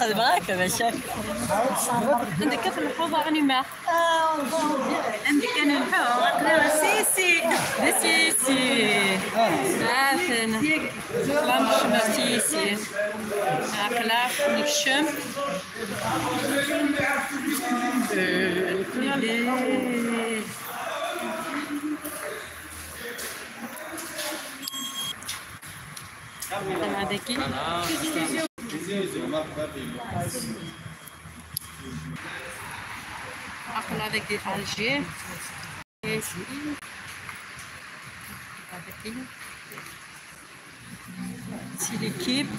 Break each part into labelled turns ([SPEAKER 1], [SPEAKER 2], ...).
[SPEAKER 1] خدمة ماشي
[SPEAKER 2] عندك كيف الحوض غنيمة عندك انا الحوض سيسي سيسي عافن لامش سيسي عقلاف نكشم هذاكي عقل هذاك الجي c'est l'équipe.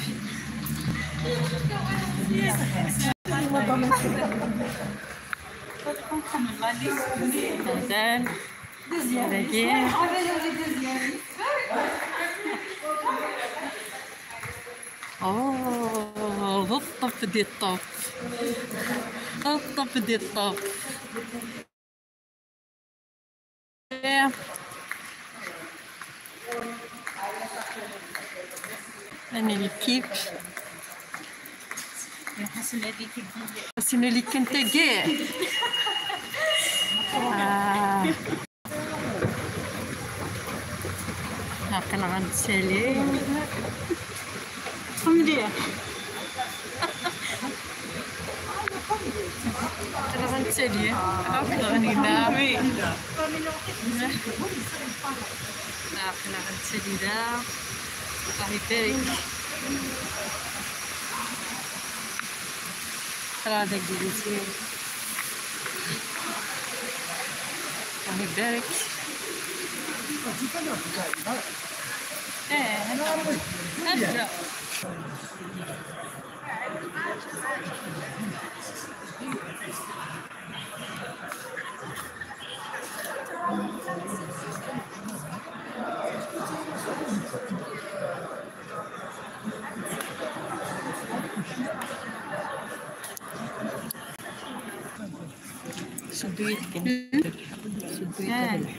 [SPEAKER 2] أوه الطف دي الطف الطف دي الطف. أنا l'équipe حسن اللي كنت كاع هاكا غنتسالي مليح غنتسالي هاكا غنينا هاكا غنتسالي دا الله يبارك. هذا الجلسين الله يبارك. ايه أبدأ. شدوا يدك شدوا يدك.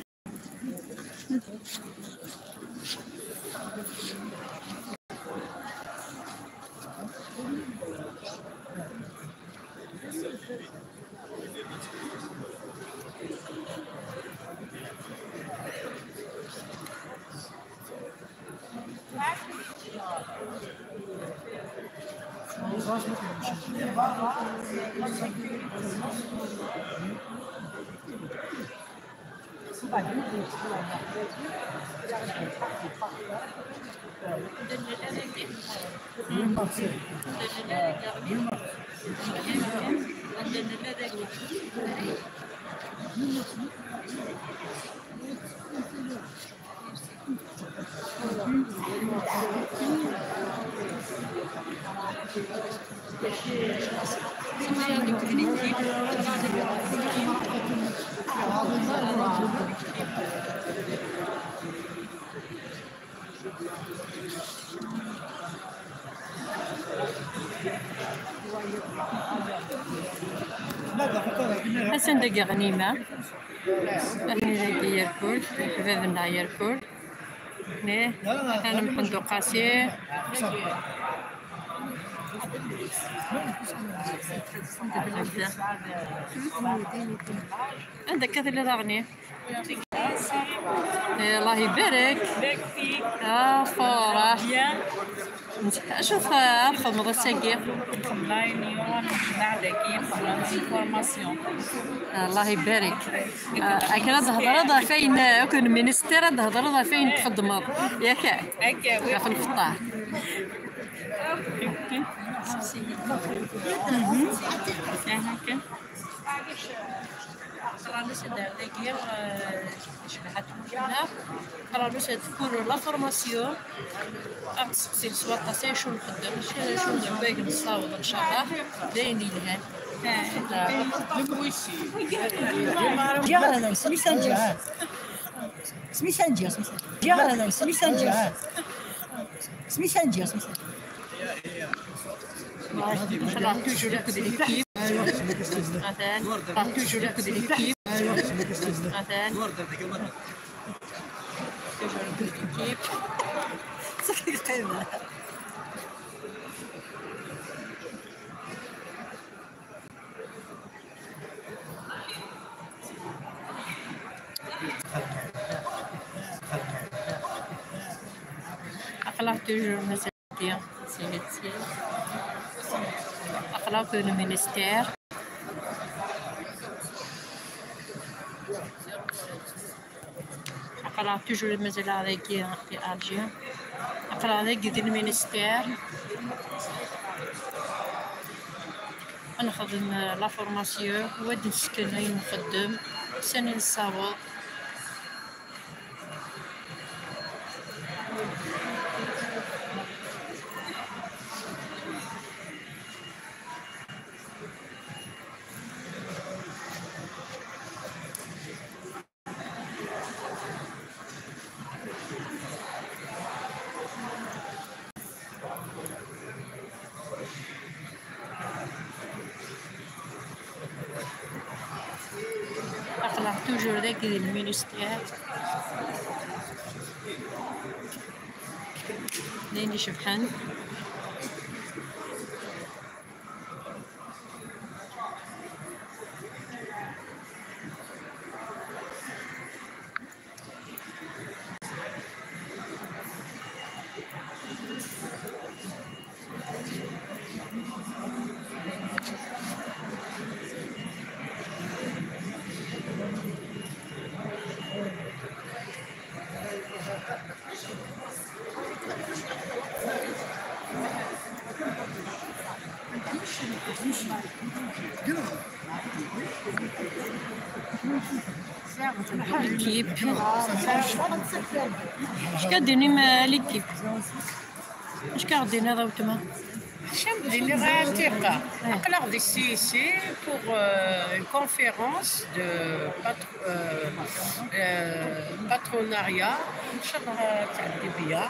[SPEAKER 2] حسن دقي غنيمة أهني دقي يركل حبابنا يركل نه أنا محمد قاسي عندك كثر اللي غني. الله يبارك. فرح شوف خدمة الساقية. الله يبارك. أكرا تهضر فين أكون مينستير تهضر فين تخدم ياك في الفطار. قرالوش تكون la formation تسقسي سواطاسي شو نخدم شو نعباك نصاوب ان شاء الله داين يلهان. أقلع toujours مازال bien أقلع في ال ministère. أقلع toujours مازال هذاك في Alger. أقلع هذاك ديال ال ministère. نخدم la formation واد نسكن نخدم سنة نصاوب. Toujours ذاك ال ministère لين شبحان. L'équipe. اش كديري مع l'équipe؟ اش كديري هذا وتما؟
[SPEAKER 1] شنو غير أقلع دي CIC pour une conférence de patronariat. إن شاء الله تعدي بيا،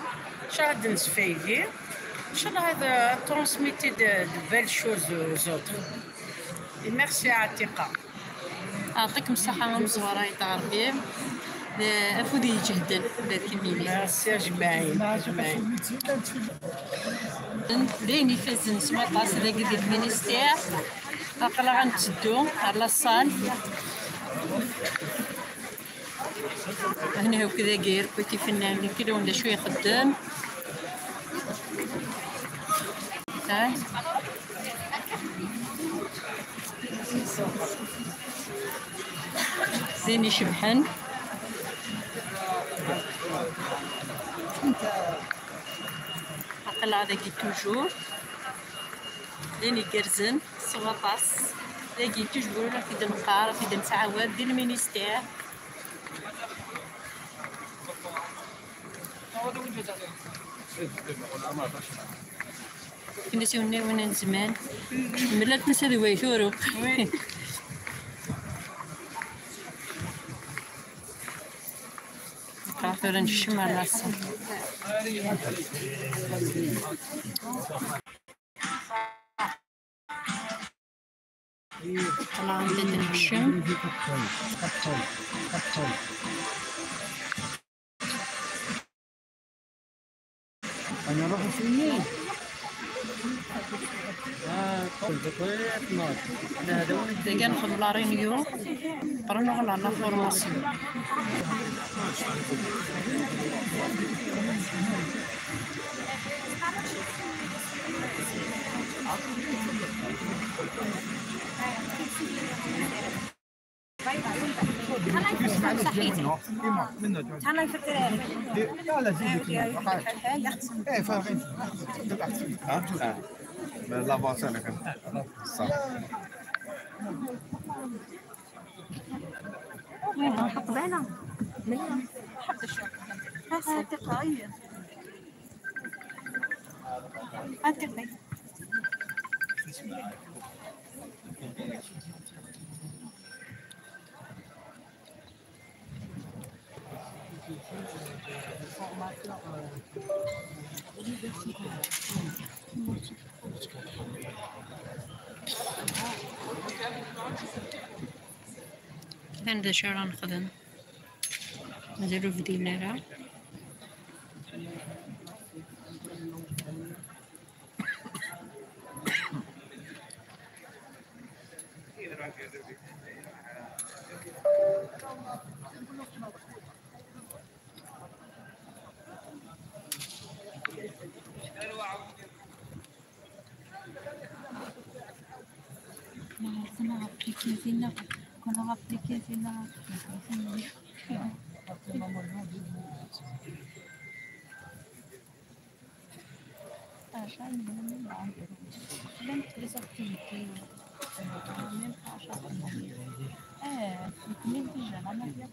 [SPEAKER 1] إن شاء الله نسفايدي، إن شاء الله هذا transmettre de belles choses aux autres. Merci عتيقة.
[SPEAKER 2] يعطيكم الصحة مزورة تعرفي أفودي جهدا ذات كميلي.
[SPEAKER 1] ميرسي أجمعين أجمعين.
[SPEAKER 2] لين يفزن سمطاس ذاك ديال ال ministère. أقلا غنتسدو على la salle هنا وكذا غير كي فنان كل ولا شوية يخدم. ها زين يشبحن. أقل هذاك toujours لين يقرزن سواطاس ذاك toujours في دنقار في دنسعواد ديال ال ministère. كنا سيونا وين زمان ملات نسى ذوي ثورو نشم على الصوت. طلع عندنا نشم.
[SPEAKER 3] أنا نروح فين؟
[SPEAKER 2] دقا نخدم la réunion برا على la formation. كان شو راه نخدم مازالو بدينا راه.
[SPEAKER 4] Appliqué كنا appliqué فينا. Même les activités, même pas chaque année. Eh, déjà, la mafia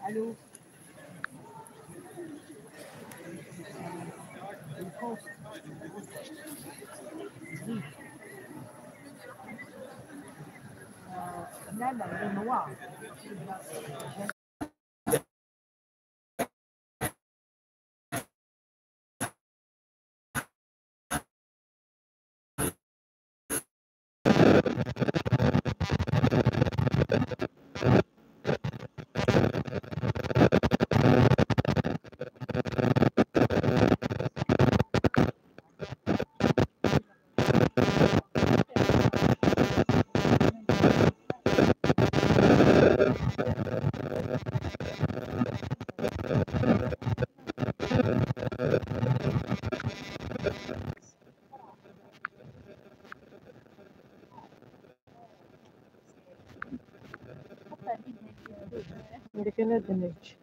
[SPEAKER 1] Allô. لا لا le noir.
[SPEAKER 2] اللي كان دنيتش.